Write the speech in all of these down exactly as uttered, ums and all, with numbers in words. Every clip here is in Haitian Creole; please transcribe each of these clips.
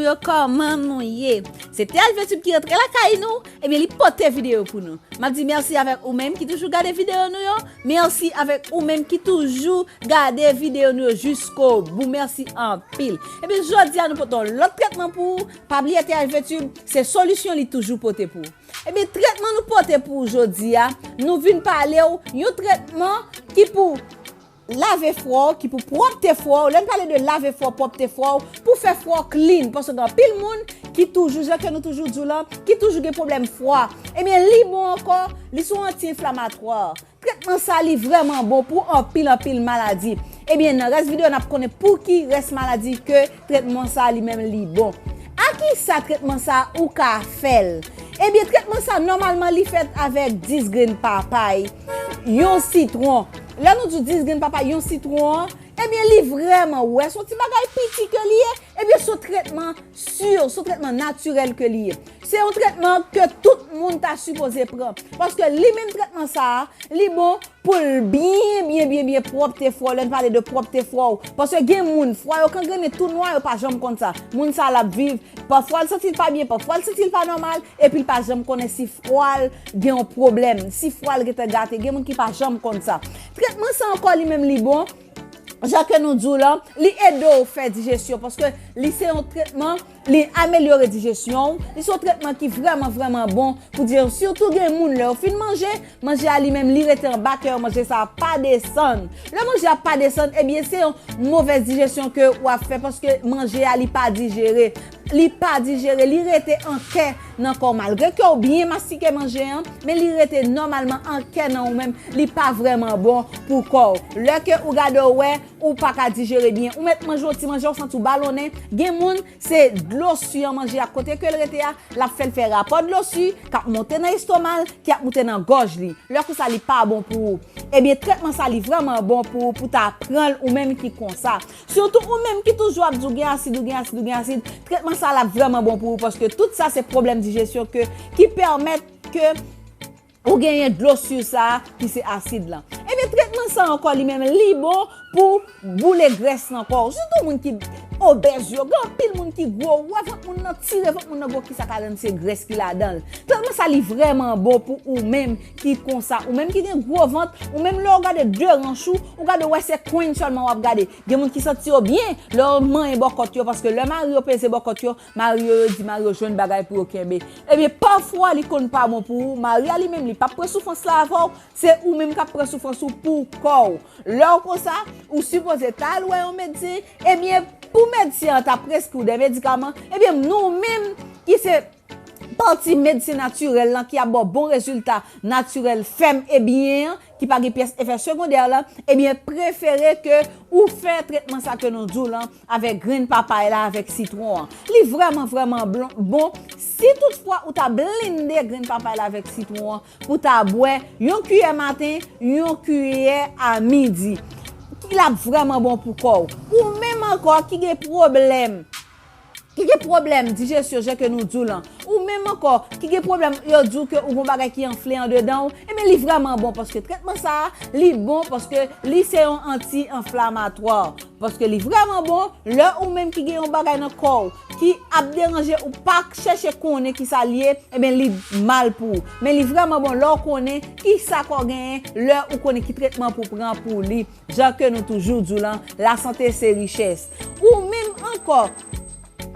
Yo, kòman nou ye? Se T H V Tube ki rantre lakay nou, ebyen li pote videyo pou nou. M ap di mèsi avèk ou menm ki toujou gade videyo nou yo. Mèsi avèk ou menm ki toujou gade videyo nou yo jiskobou. Mèsi anpil. Ebyen jodi a nou pote yon lòt trètman pou ou. Pa bliye T H V Tube, se solisyon li toujou pote pou ou. Ebyen trètman nou pote pou ou jodi a, nou vin pale w yon trètman ki pou lave fwa w, ki pou pwòpte fwa w. Lè n pale de lave fwa w, pwòpte fwa w, pou fè fwa w clean. Paske gen anpil moun ki toujou, jan ke nou toujou di w lan, ki toujou gen pwoblèm fwa. Ebyen li bon ankò, li se yon anti-enflamatwa. Trètman sa li vrèman bon pou anpil, anpil maladi. Ebyen nan rès videyo n ap konnen pou ki rès maladi ke trètman sa li menm li bon. A kisa trètman sa ou ka fè l? Ebyen trètman sa nòmalman li fèt avèk dis grenn papay, yon sitwon. Lè nou di dis grenn papay, yon sitwon an, ebyen li vrèman, ou wè se yon ti bagay piti ke li ye. Ebyen se yon trètman si, se yon trètman natirèl ke li ye. Se yon trètman ke tout moun ta sipoze pran. Paske li menm trètman sa a, li bon pou l byen, byen, byen, byen pwòpte fwa w. Lè n pale de pwòpte fwa w, paske gen moun fwa yo kangrennen tou nwa, yo pa janm konn sa. Moun sa l ap viv, pafwa l santi l pa byen, pafwa l santi l pa nòmal, epi l pa janm konnen si fwa l gen yon pwoblèm, si fwa l gentan gate. Gen moun ki pa janm konn sa. Trètman sa ankò li menm li bon, jan ke nou di w lan, li ede w fè dijesyon, paske li se yon trètman, li amelyore dijesyon w, li se yon trètman ki vrèman, vrèman bon pou dijesyon. Sitou gen moun lè yo fin manje, manje a li menm li rete anba kè yo, manje sa a pa desann. Lè manje a pa desann, ebyen se yon movèz dijesyon ke w ap fè, paske manje a li pa dijere. Li pa dijere, li rete an kè nan kò w. Malgre ke w byen mastike manje an, men li rete nòmalman an kè nan ou menm, li pa vrèman bon pou kò w. Lè ke ou gade w wè, ou pa ka dijere byen. Ou mèt manje yon ti manje, ou santi w balonnen. Gen moun, se dlo si an manje a kote ke l rete a, l ap fè l fè rapò dlo si, k ap monte nan estoma l, ki ap moute nan gòj li. Lè konsa li pa bon pou ou. Ebyen trètman sa li vrèman bon pou ou, pou ta pran l ou menm ki konsa. Sitou ou menm ki toujou ap di w gen asid, ou gen asid, ou gen asid, trètman sa l ap vrèman bon pou ou, paske tout sa se pwoblèm dijesyon ke, ki pèmèt ke ou genyen dlo si sa a ki se asid lan. Ebyen trètman sa ankò li menm li bon pou boule grès nan kò w. Sitou moun ki obèz yo, gen anpil moun ki gwo, ou wè vant moun nan tire, vant moun nan gwo, kisa k ladan l? Se grès ki ladan l. Trètman sa li vrèman bon pou ou menm ki konsa, ou menm ki gen gwo vant, ou menm lè w gade de ranch ou, ou gade w wè se kwenn sèlman w ap gade. Gen moun ki santi yo byen lè yo manyen bòkòt yo, paske lè mari yo peze bòkòt yo, mari yo, yo di mari yo jwenn bagay pou yo kenbe. Ebyen pafwa li konn pa bon pou ou, mari a li menm li p ap pran soufrans la avè w, se ou menm k ap pran soufrans ou pou kò w. Lè w konsa, ou sipoze ta al wè yon medsen, ebyen pou medsen an ta preskri w de medikaman, ebyen nou menm ki se pati medsen natirèl lan ki ap ba w bon rezilta natirèl fèm e byen an, ki pa gen pyès efè segondè lan, ebyen prefere ke ou fè trètman sa ke nou di w lan avèk grenn papay la, avèk sitwon an. Li vrèman, vrèman blon-, bon. Si toutfwa ou ta blende grenn papay la avèk sitwon an pou ta bwè yon kiyè maten, yon kiyè a midi, ki l ap vrèman bon pou kò w. Ou menm ankò ki gen pwoblèm, ki gen pwoblèm dijesyon, jan ke nou di w lan, ou menm ankò ki gen pwoblèm, yo di w ke ou gon bagay ki anfle andedan w, ebyen li vrèman bon, paske trètman sa a, li bon paske li se yon anti-enflamatwa. Paske li vrèman bon, lè ou menm ki gen yon bagay nan kò w ki ap deranje ou, pa chèche konnen kisa l ye, ebyen li mal pou ou. Men li vrèman bon lè w konnen kisa kò w genyen, lè ou konnen ki trètman pou pran pou li. Jan ke nou toujou di w lan, lasante se richès. Ou menm ankò,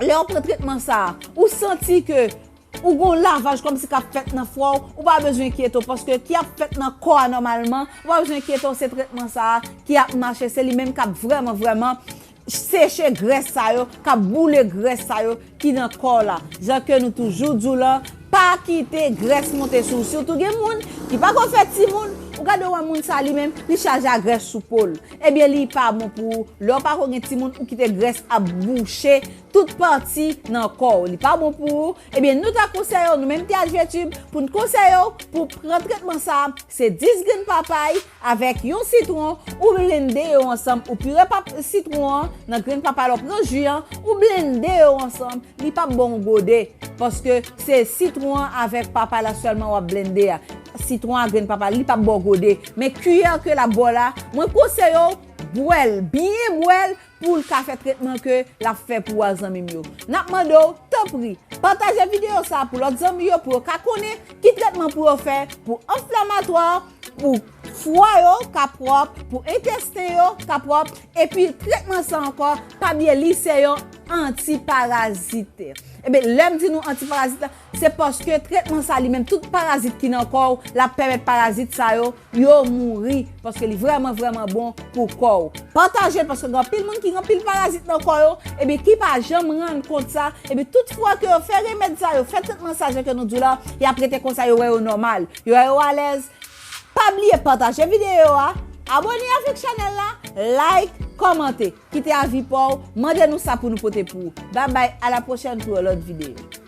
lè w pran trètman sa a, ou santi ke ou gon lavaj kòmsi k ap fèt nan fwa w, ou pa bezwen enkyete w, paske ki ap fèt nan kò a nòmalman, ou pa bezwen enkyete w, se trètman sa a ki ap mache, se li menm k ap vrèman, vrèman seche grès sa yo, k ap boule grès sa yo ki nan kò w la. Jan ke nou toujou di w lan, pa kite grès monte sou ou. Sitou gen moun ki pa ko fè timoun, ou gade w wè moun sa li menm, li chaje a grès sou po l. Ebyen li pa bon pou ou. Lè w pa ko gen timoun, ou kite grès ap bouche tout pati nan kò w. Li pa bon pou ou. Ebyen nou ta konseye w, nou menm T H V Tube, pou n konseye w pou pran trètman sa a, se dis grenn papay avèk yon sitwon, ou blende yo ansanm, ou pire pap-, sitwon an nan grenn papay la, ou pran ji an, ou blende yo ansanm, li p ap ba w yon gode, paske se sitwon an avèk papay la sèlman w ap blende a. Sitwon an, grenn papay, li p ap ba w gode. Men kiyè ke l ap ba w la, mwen konseye w bwè l, byen bwè l, pou l ka fè tretman ke l ap fè pou ou a, zanmi m yo. N ap mande w, tanpri, pataje videyo sa a pou lòt zanmi yo, pou yo ka konnen ki tretman pou yo fè pou anflamatwa, pou fwa yo ka pwòp, pou entesten yo ka pwòp, epi tretman sa ankò, pa bliye li se yon antiparazit. Ebyen, lè m di nou antiparazit la, se paske tretman sa li menm, tout parazit ki nan kò w, l ap pèmèt parazit sa yo, yo mouri, paske li vrèman, vrèman bon pou kò w. Pataje l, paske gen anpil moun ki gen anpil parazit nan kò yo, ebyen, ki pa janm rann kont sa, ebyen, tout fwa ke yo fè remèd sa, yo fè tretman sa, jan ke nou di w la, y ap rete konsa, yo wè yo nòmal, yo wè yo alèz. Pa bliye pataje videyo a, abòne avèk chanèl la, like, kòmante, kite avi pa w, mande nou sa pou nou pote pou ou. Babay, a la pwochèn pou yon lòt videyo.